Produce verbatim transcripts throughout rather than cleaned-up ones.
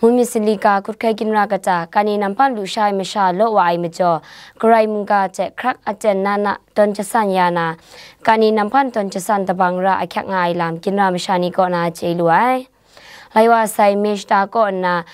Mumyit Salika Hkut Hkai Ginra Kata, kani namhpan lusha ai masha law wa ai majaw, garai mungga hte hkrak aten na na tawn jasan ya na, kani namhpan tawn jasan tabang ra ahkyak nga ai lam ginra masha ni kaw na chye lu ai. Lai wa sai Meshta kaw nna,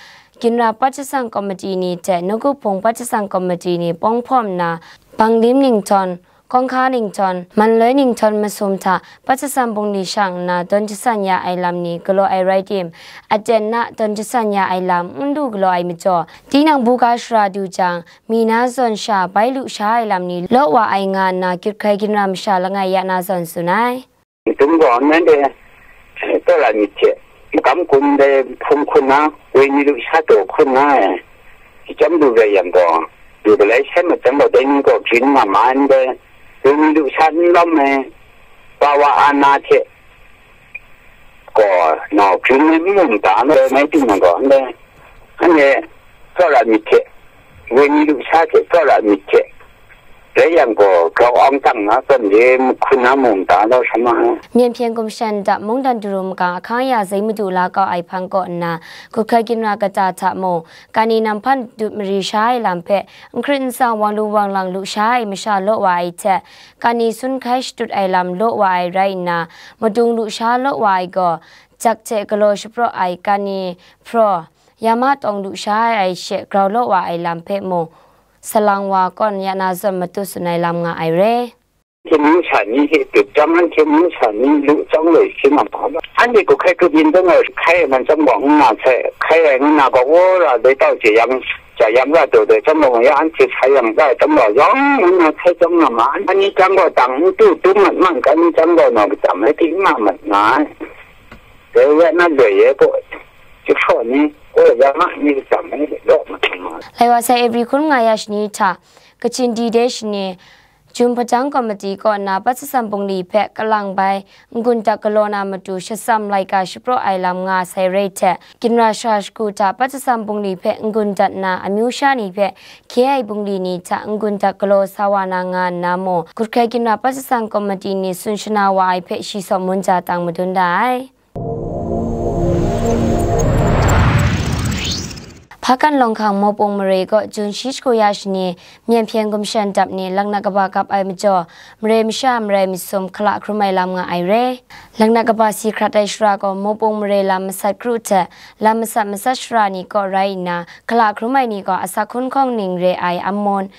ginra pat jasan komiti ni hte nawku hpung pat jasan komiti ni pawng hpawm nna, Banglim Ningtawn, Kawngkha Ningtawn, Manloi Ningtawn masum hta pat jasan bungli shang nna tawn jasan ya ai lam ni galaw ai rai tim, aten na tawn jasan ya ai lam n du galaw ai majaw, tinang buga shara du jang, mi na zawn sha bai lu sha ai lam ni law wa ai nga nna Hkut Hkai Ginra masha langai ya na zawn tsun ai. Ndum gaw, nanhte, eh, tsawra myit hte, magam gun dai hpung hkun na, wenyi lusha taw hkun na, eh, chyam lu rai yang gaw, lu galai sai mat chyam gaw, dai ni gaw grin nga ma ndai, wenyi lusha n lawm ai, wa wa a na hte gaw, nau grin ai n mu mada ndai, mai timung gaw, ndai, anhte tsawra myit hte, wenyi lusha hte tsawra myit hte, rai yang gaw, grau awng tang na zawn le, hkun na mung da na sa ma ai. Myen hpyen gumshan dap mungdan daru magang ahkang ya zei madu la kau ai hpang kaw nna, Hkut Hkai Ginra Kata hta mung, kani namhpan dut mari sha ai lam hpe, n hkrit n tsang wang lu wang lang lu sha ai masha law wa ai hte, kani sun hkai shatut ai lam law wa ai rai nna, madung lu sha law wa ai gaw, jak hte galaw shapraw ai kani hpraw, yama tawng lu sha ai she grau law wa ai lam hpe mung, salang wa kawn ya na zawn matut tsun ai lam nga ai re. Hte mung sha ni hte dut jang, anhte mung sha ni lu chyawm loi shi na hpa, anhte hku hkai grup yin dang ai hkai ai man chyawm gaw, n nga sai, hkai ai ngu na gaw, wora dai tau hte yang, ja yang ra taw dai chyawm gaw, ya anhte sa yang ra ai chyawm gaw, yawng n nga sai chyawm nga ma, ani chyawm gaw, dang n tu, tu mat man, ani chyawm gaw, nau kachyam ai hte n nga mat nga ai. Dai rai na loi e gaw, chyahpraw ni, gaw ya ma ni kachyam ai, law mat nga ai. Lai wa sai April hkun nga ya shani hta, Kachin Dide shani, Jun Hpajang Komiti kaw na pat jasan bungli hpe kalang bai n-gun dat galaw na matu shatsam laika shapraw ai lam nga sai rai hte, ginra shara shagu hta pat jasan bungli hpe n-gun dat na amyu sha ni hpe hkye ai bungli ni hta n-gun dat galaw sa wa na nga nna mung, Hkut Hkai Ginra Pat Jasan Komiti ni tsun shana wa ai hpe shi saw mun ja tang madun da ai. Hpakan Lawng Hkang Mawpung Mare kaw Jun shi shagu ya shani, Myen hpyen gumshan dap ni laknak kaba kap ai majaw, mare masha marai masum hkala hkrum ai lam nga ai re. Laknak kaba si hkrat ai shara gaw Mawpung Mare lam masat kru hte lam masat masat shara ni kaw rai nna, hkala hkrum ai ni gaw asak hkun hkawng ning re ai Amun,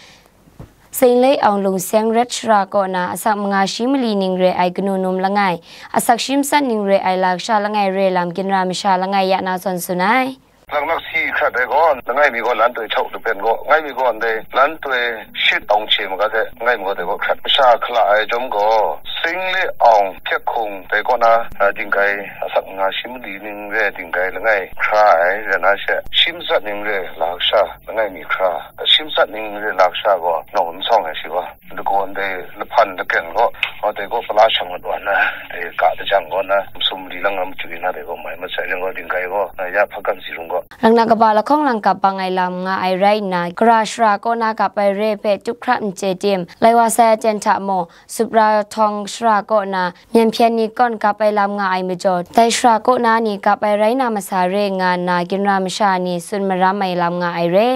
Seng Lei Aung Lung Seng Ret shara kaw na asak manga shi mali ning re ai kanu num langai, asak shi matsat ning re ai lasha langai re lam ginra masha langai ya na zawn tsun ai. Laknak si hkrat ai gaw, langai mi gaw lan toi chau lapen gaw, langai mi gaw ndai lan toi shit awng che maga hte, langai mi gaw dai gaw hkrat masha hkala ai chyawm gaw, Seng Lei Aung hkyek hkung dai kaw na, a, dinggai asak manga shi mali ning re dinggai langai hkra ai, rai na she, shi matsat ning re lasha langai mi hkra, shi matsat ning re lasha gaw, nawng n sawng ai shi gaw, lagaw ndai lahpan lakeng gaw, dai gaw pala shang mat wa na, dai ga dajang gaw na, masum mali lang na machyu na dai gaw mai mat sai leng gaw, dinggai gaw, ya hpakan si rung gaw. Laknak kaba lahkawng lang kap bang ai lam nga ai rai nna, gara shara kaw na kap ai re hpe tup hkra n chye tim, lai wa sai aten hta mung, Supra Htawng shara kaw na, myen hpyen ni kawn kap ai lam nga ai majaw, dai shara kaw na ni kap ai rai na masa re nga nna, ginra masha ni tsun maram ai lam nga ai re.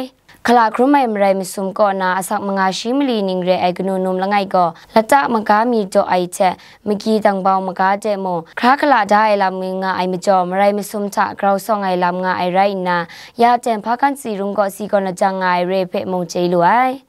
Hkala hkrum ai marai masum kaw na asak manga shi mali ning re ai kanu num langai gaw, lata maga mi daw ai hte, magyi dangbau maga de mung, hkra hkala da ai lam nga ai majaw, marai masum hta grau sawng ai lam nga ai rai nna, ya ten hpakan si rung kaw si gawn lajang nga ai re hpe mung chye lu ai.